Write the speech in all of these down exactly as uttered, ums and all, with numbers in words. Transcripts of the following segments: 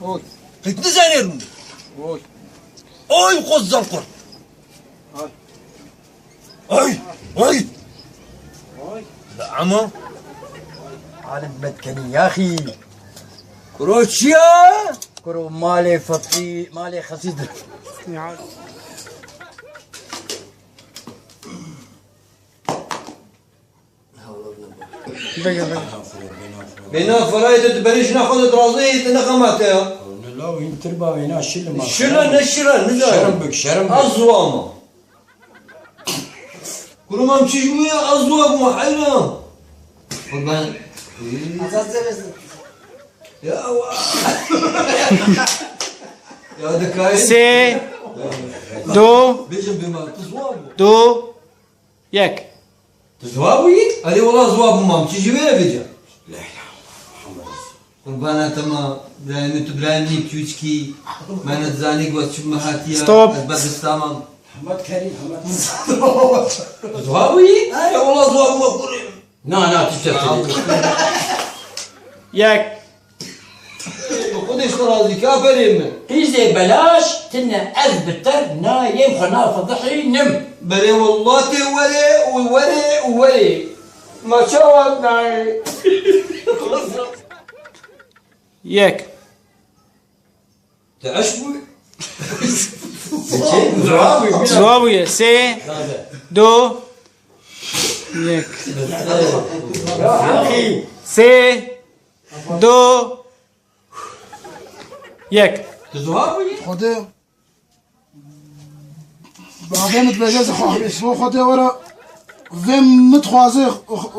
Oy. Qit nizanê rûnê. Oy. Oy, xo zalqor. Oy. Oy. Oy. Oy. La ama. Alim metkenî yaxî. Kuro çiya? Kuro malê fetî, malê xesî dir. Ya. Bêna ferayê tu, tu berê jina xwe de dirazê, tu ne xemate ya. Ne law, hîn tirba wêna şil ma. Şila ne şila, ne da. Şerm bik, şerm bik. Az zuwa ma. Kuro mam çi ji wê ya, az zuwa bû, heyna. Kurban. Ya wa. Ya dikayê. Sê, do, bêjin bê ma, tu zuwa bû. Do, yek. Tu zuwa bûyî? Erê wela zuwa bû mam. Çi ji wê re bêje? La ilahe illallah Muhammed Resul. Qurbana te ma, birayê min, tu birayê min î, tu çikî? Me ne dizanî ku ez çi me hatiye. Stop. Ez berdista mam. Hemed Kerîm, Hemed. Tu zuwa bûyî? Erê wela zuwa bû, kurê. Na, na, tu çi dibî? Yek. Bi Xwedê ji te razî, kaferê min. Qîzê belaş tine, ez bi te nayêm, xwe nafedihînim. Berê wela tê werê û werê û werê. Ma çawa nayê? Yek. Te eşq bû? Çi? Zuwa bû. Zuwa bûye. Sê, do, yek. Sê, do, yek. Tu zuwa bûyî? Xwedê bavê min dibêje, ji xwe, ji xwe Xwedê were vê min dixwaze, x-,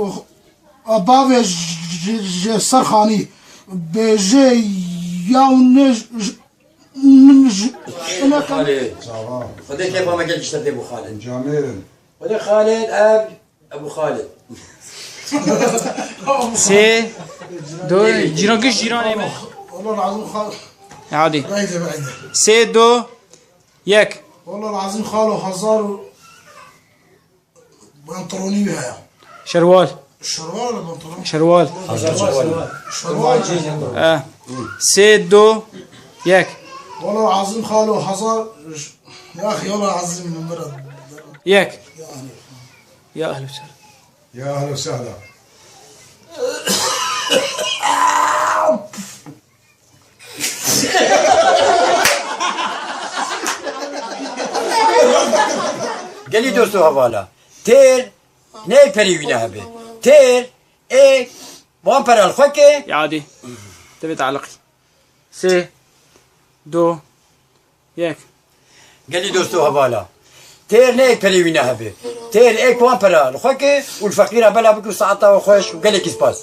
x-, bavê ji, ji, ji ser xanî bêje ya û ne ji, ji, min ji, ne Xalid. Xwedê kêfa me gelek ji te tê bû Xalid. Camêrin. Xwedê Xalid ev Ebu Xalid. Sê, do, cîran, giş cîranê me. Wala lazim xal. Hadi. Haydi, haydi. Sê, do, yek. Wala lazim xalo, hezar û pantolonî wî heye. Şerwal. Şerwal le pantolon. Şerwal. Şerwal. Eh. Sê, do, yek. Wala lazim xalo, hezar, ya xiyala azim numara. Yek. Yani. Ya ehli ve sehlen. Ya ehlen ve sehlen. Gelî dost û hevala. Têr ne perê wî ne hebe. Têr ê wan pera li xwe ke. Ya dî. Tevê tealiqî. Sê, do, yek. Gelî dost û hevala. Têr ne ê perê wî ne hebe. Têr ê wan pera li xwe ke û li feqîra bela bike û saeta we xweş û gelekî spas.